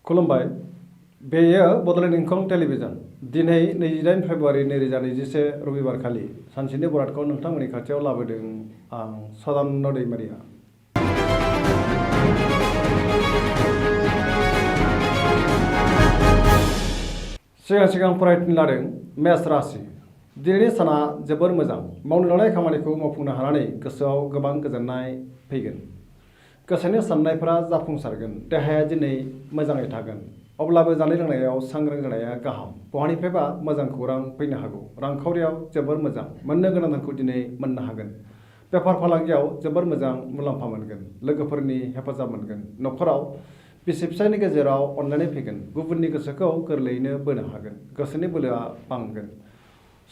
खुलुमबाय। बेयो बड'लेण्ड इंखं टेलिभिजन। दिनै 28 फेब्रुवारि 2021 रबिबार खालि सानसेनि बरादखौ नोंथांमोननि खाथियाव लाबोदों आं सदानन्द दैमारिया। सिगां फरायथिनो लादों मेष राशि। दिनैनि साना जोबोर मोजां। मावनो लानाय खामानिखौ मावफुंनो हानानै गोसोआव गोबां गोजोननाय फैगोन। गोसोनि साननायफोरा जाफुंसारगोन। देहाया दिनै मोजाङै थागोन। अब्लाबो जानाय लोंनायाव सांग्रां जानाया गाहाम। बहानिफ्रायबा मोजां खौरां फैनो हागौ। रांखावरियाव जोबोर मोजां। मोननो गोनां धोनखौ दिनै मोननो हागोन। बेफार फालांगियाव जोबोर मोजां मुलाम्फा मोनगोन। लोगोफोरनि हेफाजाब मोनगोन। न'खराव बिसि फिसायनि गेजेराव अनलायनाय फैगोन। गुबुननि गोसोखौ गोरलैयैनो बोनो हागोन। गोसोनि बोलोआ बांगोन।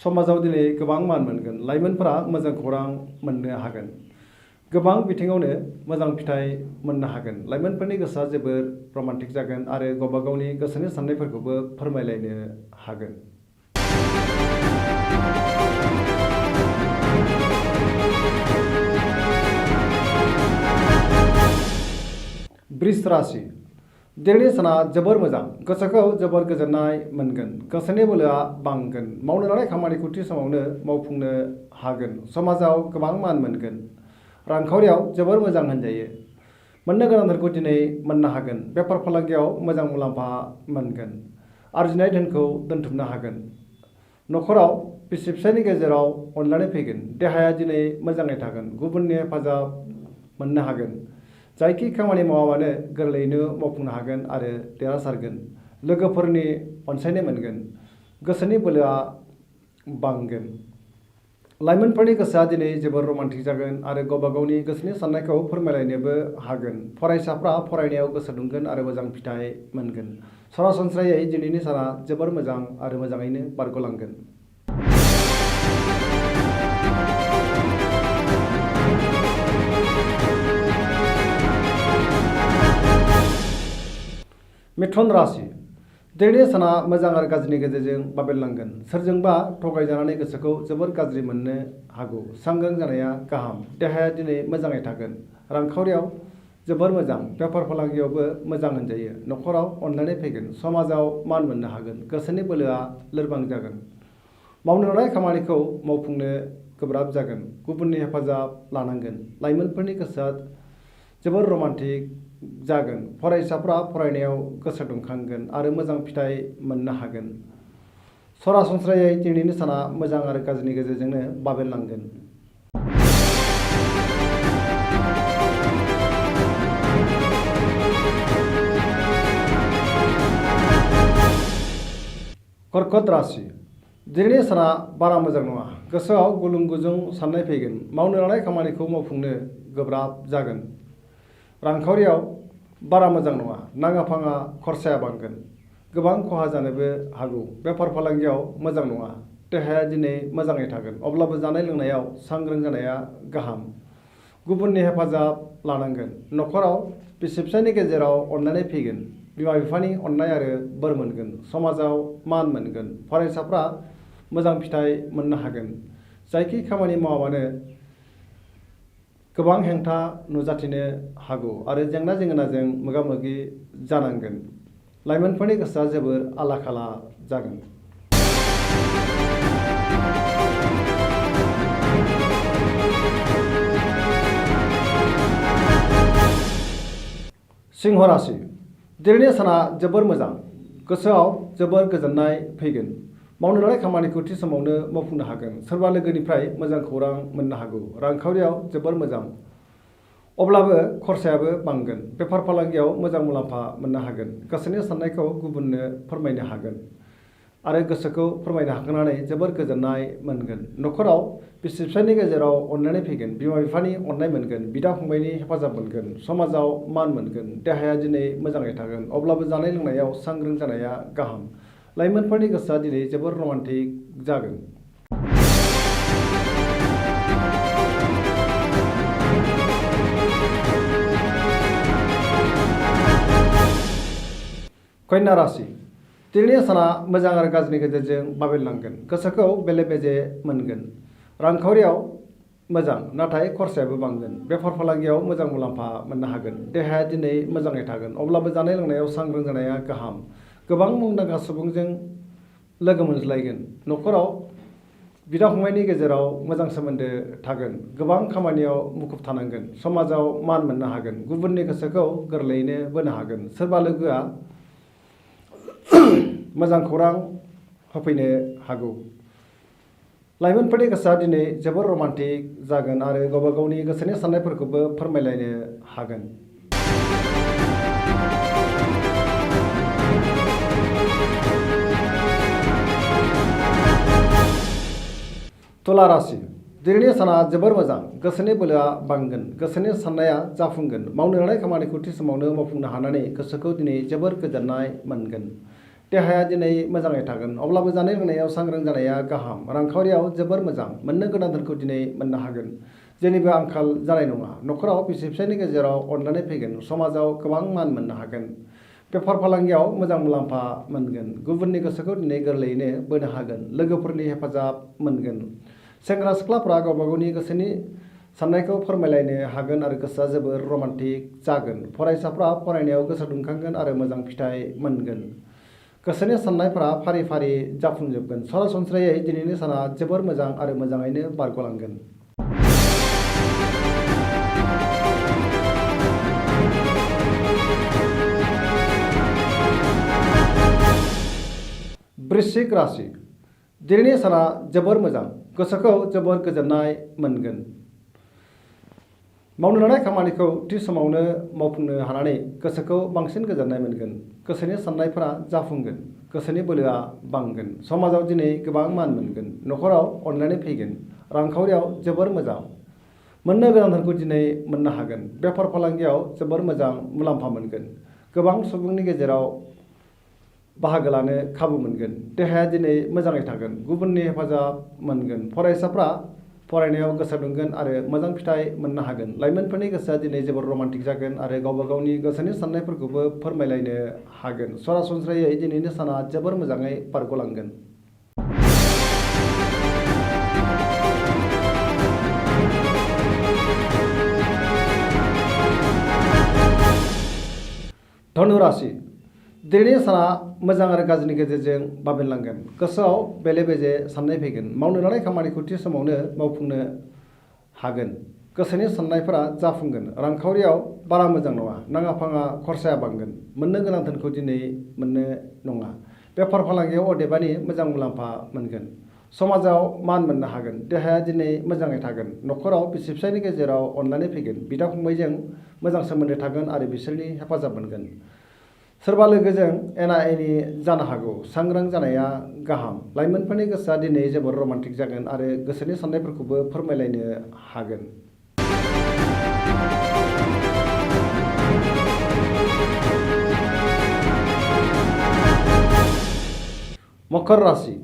समाजाव दिनै गोबां मान मोनगोन। लाइमोनफोरा मोजां खौरां मोननो हागोन। गोबां बिथिङावनो मोजां फिथाइ मोननो हागोन। लाइमोनफोरनि गोसोआ जोबोर रमान्टिक जागोन आरो गावबा गावनि गोसोनि साननायफोरखौबो फोरमायलायनो हागोन। वृष राशि। दिनैनि साना जोबोर मोजां। गोसोखौ जोबोर गोजोननाय मोनगोन। गोसोनि बोलोआ बांगोन। मावनो लानाय खामानिखौ थि समावनो मावफुंनो हागोन। समाजाव गोबां मान मोनगोन। रांखावरियाव जोबोर मोजां होनजायो। मोननो गोनां धोनखौ दिनै मोननो हागोन। बेफार फालांगियाव मोजां मुलाम्फा मोनगोन। आरजिनाय धोनखौ दोनथुमनो हागोन। न'खराव बिसि फिसायनि गेजेराव अनलायनाय फैगोन। देहाया दिनै मोजाङै थागोन। गुबुननि हेफाजाब मोननो हागोन। जायखि खामानि मावाबानो गोरलैयैनो मावफुंनो हागोन आरो देरहासारगोन। लोगोफोरनि अनसायनाय मोनगोन। गोसोनि बोलोआ बांगोन। लाइमोनफोरनि गोसोआ दिनै जोबोर रमान्टिक जागोन आरो गावबा गावनि गोसोनि साननायखौ फोरमायलायनोबो हागोन। फरायसाफ्रा फरायनायाव गोसो दुंगोन आरो मोजां फिथाइ मोनगोन। सरासनस्रायै दिनैनि साना जोबोर मोजां आरो मोजाङैनो बारग'लांगोन। मिथुन राशि। दिनैनि साना मोजां आरो गाज्रिनि गेजेरजों बाबेरलांगोन। सोरजोंबा थगायजानानै गोसोखौ जोबोर गाज्रि मोननो हागौ। सांग्रां जानाया गाहाम। देहाया दिनै मोजाङै थागोन। रांखावरियाव जोबोर मोजां। बेफार फालांगियावबो मोजां होनजायो। न'खराव अनलायनाय फैगोन। समाजाव मान मोननो हागोन। गोसोनि बोलोआ लोरबां जागोन। मावनो लानाय खामानिखौ मावफुंनो गोब्राब जागोन। गुबुननि हेफाजाब लानांगोन। लाइमोनफोरनि गोसोआ जोबोर रमान्टिक जागोन। फरायसाफ्रा फरायनायाव गोसो दुंखांगोन आरो मोजां फिथाइ मोननो हागोन। सरासनस्रायै दिनैनि साना मोजां आरो गाज्रिनि गेजेरजोंनो बाबेरलांगोन। कर्कट राशि। दिनैनि साना बारा मोजां नङा। गोसोआव गुलुं गुजुं साननाय फैगोन। मावनो लानाय खामानिखौ मावफुंनो गोब्राब जागोन। रांखावरियाव बारा मोजां नङा। नाङा फाङा खरसाया बांगोन। गोबां खहा जानोबो हागौ। बेफार फालांगियाव मोजां नङा। देहाया दिनै मोजाङै थागोन। अब्लाबो जानाय लोंनायाव सांग्रां जानाया गाहाम। गुबुननि हेफाजाब लानांगोन। न'खराव बिसि फिसायनि गेजेराव अनलायनाय फैगोन। बिमा बिफानि अननाय आरो बोर मोनगोन। समाजाव मान मोनगोन। फरायसाफ्रा मोजां फिथाइ मोननो हागोन। जायखि खामानि मावाबानो गोबां हेंथा नुजाथिनो हागौ आरो जेंना जेंगोनाजों मोगा मोगि जानांगोन। लाइमोनफोरनि गोसोआ जोबोर आला खाला जागोन। सिंह राशि। दिनैनि साना जोबोर मोजां। गोसोआव जोबोर गोजोननाय फैगोन। मावनो लानाय खामानिखौ थि समावनो मावफुंनो हागोन। सोरबा लोगोनिफ्राय मोजां खौरां मोननो हागौ। रांखावरियाव जोबोर मोजां। अब्लाबो खरसायाबो बांगोन। बेफार फालांगियाव मोजां मुलाम्फा मोननो हागोन। गोसोनि साननायखौ गुबुननो फोरमायनो हागोन आरो गोसोखौ फोरमायनो हाखांनानै जोबोर गोजोननाय मोनगोन। न'खराव बिसि फिसायनि गेजेराव अनलायनाय फैगोन। बिमा बिफानि अननाय मोनगोन। बिदा फंबायनि हेफाजाब मोनगोन। समाजाव मान मोनगोन। देहाया दिनै मोजाङै थागोन। अब्लाबो जानाय लोंनायाव सांग्रां जानाया गाहाम। लाइमोनफोरनि गोसोआ दिनै जोबोर रमान्टिक जागोन। कन्या राशि। दिनैनि साना मोजां आरो गाज्रिनि गेजेरजों बाबेरलांगोन। गोसोखौ बेले बेजे मोनगोन। रांखावरियाव मोजां नाथाय खरसायाबो बांगोन। बेफार फालांगियाव मोजां मुलाम्फा मोननो हागोन। देहाया दिनै मोजाङै थागोन अब्लाबो जानाय लोंनायाव सांग्रां जानाया गाहाम। गोबां मुंदांखा सुबुंजों लोगो मोनज्लायगोन। न'खराव बिदा फंबायनि गेजेराव मोजां सोमोन्दो थागोन। गोबां खामानियाव मुखुब थानांगोन। समाजाव मान मोननो हागोन। गुबुननि गोसोखौ गोरलैयैनो बोनो हागोन। सोरबा लोगोआ मोजां खौरां होफैनो हागौ। लाइमोनफोरनि गोसोआ दिनै जोबोर रमान्टिक जागोन आरो गावबा गावनि गोसोनि साननायफोरखौबो फोरमायलायनो हागोन। तुला राशि दिनैनि साना जोबोर मोजां। गोसोनि बोलोआ बांगोन। गोसोनि साननाया जाफुंगोन। मावनो लानाय खामानिखौ थि समावनो मावफुंनो हानानै गोसोखौ दिनै जोबोर गोजोननाय मोनगोन। देहाया दिनै मोजाङै थागोन अब्लाबो जानाय लोंनायाव सांग्रां जानाया गाहाम। रांखावरियाव जोबोर मोजां। मोननो गोनां धोनखौ दिनै मोननो हागोन। जेनिबो आंखाल जानाय नङा। न'खराव बिसि फिसायनि गेजेराव अनलायनाय फैगोन। समाजाव गोबां मान मोननो हागोन। बेफार फालांगियाव मोजां मुलाम्फा मोनगोन। गुबुननि गोसोखौ दिनै गोरलैयैनो बोनो हागोन। लोगोफोरनि हेफाजाब मोनगोन। सेंग्रा सिख्लाफ्रा गावबा गावनि गोसोनि साननायखौ फोरमायलायनो हागोन आरो गोसोआ जोबोर रमान्टिक जागोन। फरायसाफ्रा फरायनायाव गोसो दुंखांगोन आरो मोजां फिथाइ मोनगोन। गोसोनि साननायफोरा फारि फारि जाफुंजोबगोन। सरासनस्रायै दिनैनि साना जोबोर मोजां आरो मोजाङैनो बारग'लांगोन। वृश्चिक राशि दिनैनि साना जोबोर मोजां। गोसोखौ जोबोर गोजोननाय मोनगोन। मावनो लानाय खामानिखौ थि समावनो मावफुंनो हानानै गोसोखौ बांसिन गोजोननाय मोनगोन। गोसोनि साननायफोरा जाफुंगोन। गोसोनि बोलोआ बांगोन। समाजाव दिनै गोबां मान मोनगोन। न'खराव अनलायनाय फैगोन। रांखावरियाव जोबोर मोजां। मोननो गोनां धोनखौ दिनै मोननो हागोन। बेफार फालांगियाव जोबोर मोजां मुलाम्फा मोनगोन। गोबां सुबुंनि गेजेराव बाहागो लानो खाबु मोनगोन। देहाया दिनै मोजाङै थागोन। गुबुननि हेफाजाब मोनगोन। फरायसाफ्रा फरायनायाव गोसो दुंगोन आरो मोजां फिथाइ मोननो हागोन। लाइमोनफोरनि गोसोआ दिनै जोबोर रमान्टिक जागोन आरो गावबा गावनि गोसोनि साननायफोरखौबो फोरमायलायनो हागोन। सरासनस्रायै दिनैनि साना जोबोर मोजाङै बारग'लांगोन। धनु राशि दिनैनि साना मोजां आरो गाज्रिनि गेजेरजों बाबेनलांगोन। गोसोआव बेले बेजे साननाय फैगोन। मावनो लानाय खामानिखौ थि समावनो मावफुंनो हागोन। गोसोनि साननायफोरा जाफुंगोन। रांखावरियाव बारा मोजां नङा। नाङा फाङा खरसाया बांगोन। मोननो गोनां धोनखौ दिनै मोननो नङा। बेफार फालांगियाव अदेबानि मोजां मुलाम्फा मोनगोन। समाजाव मान मोननो हागोन। देहाया दिनै मोजाङै थागोन। न'खराव बिसि फिसायनि गेजेराव अनलायनाय फैगोन। बिदा फंबायजों मोजां सोमोन्दो थागोन आरो बिसोरनि हेफाजाब मोनगोन। सोरबा लोगोजों एना एनि जानो हागौ। सांग्रां जानाया गाहाम। लाइमोनफोरनि गोसोआ दिनै जोबोर रमान्टिक जागोन आरो गोसोनि साननायफोरखौबो फोरमायलायनो हागोन। मकर राशि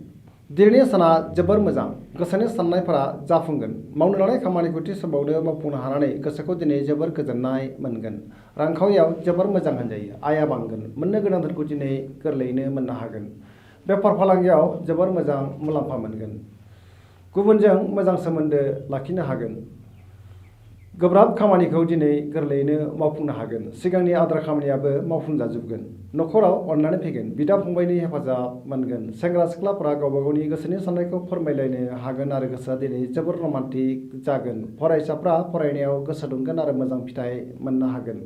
दिनैनि साना जोबोर मोजां। गोसोनि साननायफोरा जाफुंगोन। मावनो लानाय खामानिखौ थि समावनो मावफुंनो हानानै गोसोखौ दिनै जोबोर गोजोननाय मोनगोन। रांखावरियाव जोबोर मोजां होनजायो। आयआ बांगोन। मोननो गोनां धोनखौ दिनै गोरलैयैनो मोननो हागोन। बेफार फालांगियाव जोबोर मोजां मुलाम्फा मोनगोन। गुबुनजों मोजां सोमोन्दो लाखिनो हागोन। गोब्राब खामानिखौ दिनै गोरलैयैनो मावफुंनो हागोन। सिगांनि आद्रा खामानियाबो मावफुंजाजोबगोन। न'खराव अननानै फैगोन। बिदा फंबायनि हेफाजाब मोनगोन। सेंग्रा सिख्लाफोरा गावबा गावनि गोसोनि साननायखौ फोरमायलायनो हागोन आरो गोसोआ दिनै जोबोर रमान्टिक जागोन। फरायसाफ्रा फरायनायाव गोसो दुंगोन आरो मोजां फिथाइ मोननो हागोन।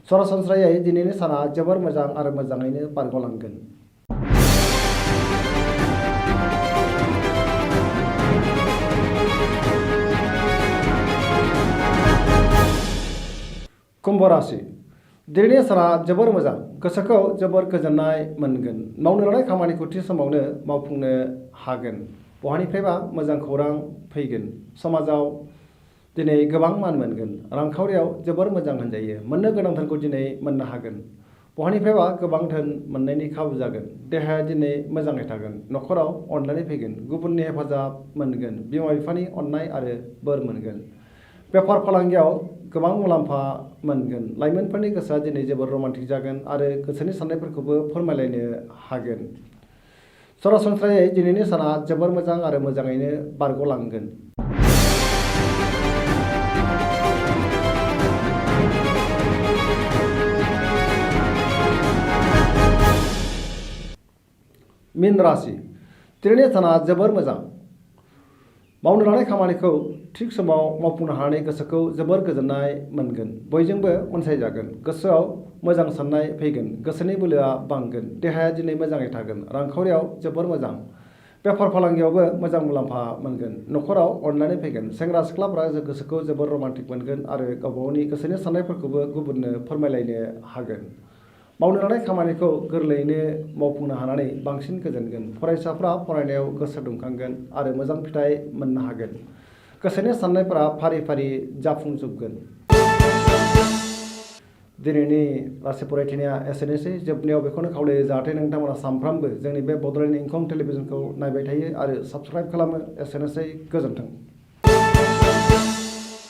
सरासनस्रायै दिनैनि साना जोबोर मोजां आरो मोजाङैनो बारग'लांगोन। कुम्भ राशि दिनैनि साना जोबोर मोजां। गोसोखौ जोबोर गोजोननाय मोनगोन। मावनो लानाय खामानिखौ थि समावनो मावफुंनो हागोन। बहानिफ्रायबा मोजां खौरां फैगोन। समाजाव दिनै गोबां मान मोनगोन। रांखावरियाव जोबोर मोजां होनजायो। मोननो गोनां धोनखौ दिनै मोननो हागोन। बहानिफ्रायबा गोबां धोन मोननायनि खाबु जागोन। देहाया दिनै मोजाङै थागोन। न'खराव अनलायनाय फैगोन। गुबुननि हेफाजाब मोनगोन। बिमा बिफानि अननाय आरो बोर मोनगोन। बेफार फालांगियाव गोबां मुलाम्फा मोनगोन। लाइमोनफोरनि गोसोआ दिनै जोबोर रमान्टिक जागोन आरो गोसोनि साननायफोरखौबो फोरमायलायनो हागोन। सरासनस्रायै दिनैनि साना जोबोर मोजां आरो मोजाङैनो बारग'लांगोन। मीन राशि दिनैनि साना जोबोर मोजां मावनो लानाय खामानिखौ थिग समाव मावफुंनो हानानै गोसोखौ जोबोर गोजोननाय मोनगोन बयजोंबो अनसायजागोन गोसोआव मोजां साननाय फैगोन गोसोनि बोलोआ बांगोन देहाया दिनै मोजाङै थागोन रांखावरियाव जोबोर मोजां बेफार फालांगियावबो मोजां मुलाम्फा मोनगोन न'खराव अननानै फैगोन सेंग्रा सिख्लाफ्रा गोसोखौ जोबोर रमान्टिक मोनगोन आरो गावबा गावनि गोसोनि साननायफोरखौबो गुबुननो फोरमायलायनो हागोन मावनो लानाय खामानिखौ गोरलैयैनो मावफुंनो हानानै बांसिन गोजोनगोन फरायसाफ्रा फरायनायाव गोसो दुंखांगोन आरो मोजां फिथाइ मोननो हागोन गोसोनि साननायफोरा फारि फारि जाफुंजोबगोन दिनैनि राशि फरायथिनाया एसेनोसै जोबनायाव बेखौनो खावलायो जाहाथे नोंथांमोना सानफ्रामबो जोंनि बे बड'लेण्ड इंखं टेलिभिजनखौ नायबाय थायो आरो साबस्क्राइब खालामो एसेनोसै गोजोन्थों।